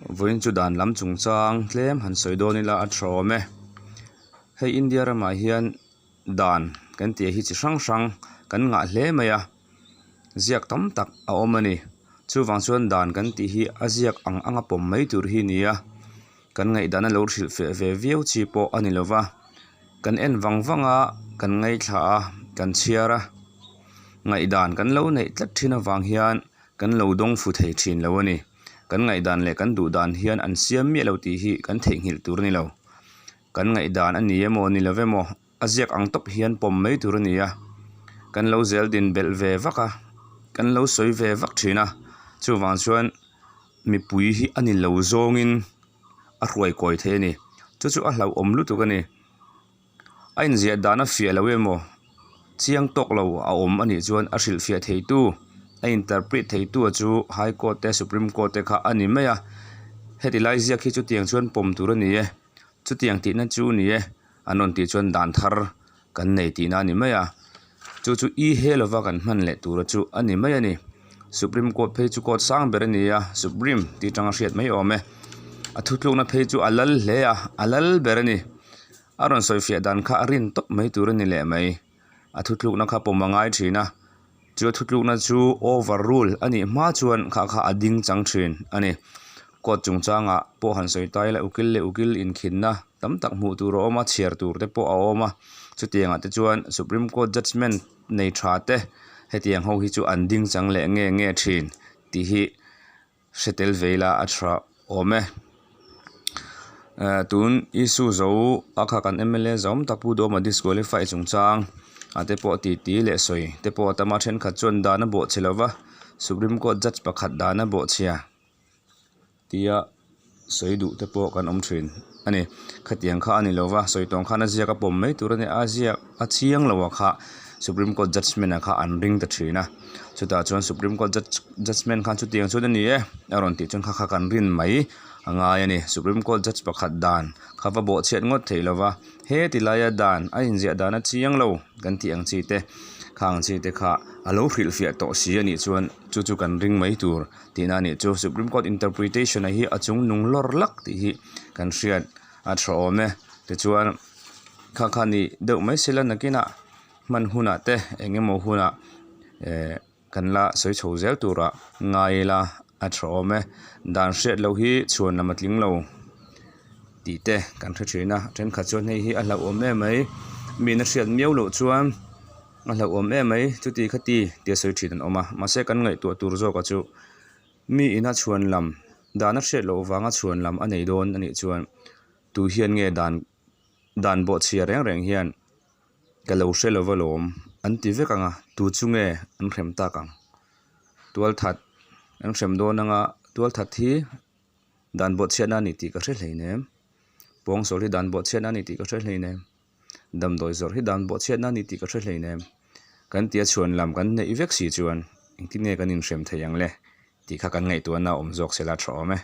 Vawiin chu dan lam chungchang tlem han sawi dawn ila a tha awm e. Hei India ramah hian dan kan tih hi chi hrang hrang kan ngah hle mai a, ziak tam tak a awm a ni. Chuvang chuan dan kan tih hi a ziak ang anga pawm mai tur hi a ni a, kan ngaihdan a lo hrilhfiah ve viau chi pawh a ni lo va. Kan en vang vang a, kan ngaithla a, kan chhiar a, ngaihdan kan lo neih tlat thin avang hian kan lo dawng fu thei thin lo a ni. Kan ngaihdan leh kan duh dan hian an siam miah lo tih hi kan theihnghilh tur a ni lo. Kan ngaihdan a ni emaw ni lo emaw a ziak ang tawp hian pawm mai tur a ni a. Kan lo zel din belh ve vak a, kan lo sawi ve vak thin a, chuvang chuan mipui hi a ni lo zawngin a hruai kawi thei a ni. Chu chu a hlauhawm lutuk a ni. A inziah dan a fiah lo emaw chiang tawk lo a awm a nih chuan a hrilhfiah theitu a interpret theitu a chu High Court te Supreme Court te kha a ni mai a. Heti lai ziak hi chutiang chuan pawm tur a ni e, chutiang tihna chu a ni e an rawn tih chuan dan thar kan nei tihna a ni mai a. Chu chu i he lova kan hman leh tura chu a ni mai a ni. Supreme Court phei chu court sang ber a ni a, Supreme tih atanga hriat mai awm e. A thutlukna phei chu a lal hle a, a lal ber a ni. A rawn sawifiah dan kha a rin tawp mai tur a ni leh mai. A thutlukna kha pawm a ngai thin a, chu a thutlukna chu over rule a nih hma chuan kha kha a ding chang thin a ni. Court chungchangah pawh han sawi ta ila ukil leh ukil inkhinna tam tak hmuh tur a awm a, chhiar tur te pawh a awm a. Chutiangah te chuan Supreme Court judgement nei tha te hetiang ho hi chu an ding chang leh nge nge thin tih hi hre tel ve ila a tha awm e. Eh tun issue zo a kha kan mla zawm tak Pu Dawma disqualify chungchang ah te pawh titi leh sawi te pawh a tam a, thenkhat chuan dan a bawhchhe lova Supreme Court judge pakhat dan a bawhchhia. Tia sawi duh te pawh kan awm thin a ni. Khatiang kha a ni lova, sawi tawng khan a ziak a pawm mai tur a ni a, a ziak a chiang lo a kha Supreme Court judgement ah kha an ring ta thin a. Chutah chuan Supreme Court judge judgement khan chutiang chuan a ni e a rawn tih chuan kha kha kan rin mai a ngai a ni. Supreme Court judge pakhat dan kha va bawhchhiat ngawt theih lova, he ti laia dan a inziah dan a chiang lo kan tih ang chi te kha ang chi te kha a lo hrilhfiah tawh si a nih chuan chu chu kan ring mai tur. Tihna a nih chu Supreme Court interpretation a hi a chung nung lawr lak tih hi kan hriat a tha awm e. Tichuan kha kha ni deuh mai sela nakinah hman hunah te eng emaw hunah eh kan la sawi chho zel turah ngai ila a tha awm e. Dan hriat loh hi chhuan lam a tling lo tih te kan hre thin a, thenkhat chuan hei hi a hlauhawm em mai miin a hriat miau loh chuan. A hlauhawm em mai chuti khati tia sawi thin an awm a mahse kan ngaihtuah tur zawkah chu mi ina chhuan lam dan a hriat loh vanga chhuan lam a nei dawn a nih chuan tu hian nge dan dan bawhchhia reng reng hian ka lo hre lo va lawm an ti vek ang a tu chu nge an hrem tak ang tualthat an hrem dawn anga tualthat hi dan bawhchhiatna a ni tih ka hre hleinem pawngsual hi dan bawhchhiatna a ni tih ka hre hleinem. Damdawi zawrh hi dan bawhchhiatna a ni tih ka hre hleinem. Kan tia chhuan lam kan neih vek si chuan engtin nge kan inhrem thei ang le tih kha kan ngaihtuahna a awm zawk se la tha awm e.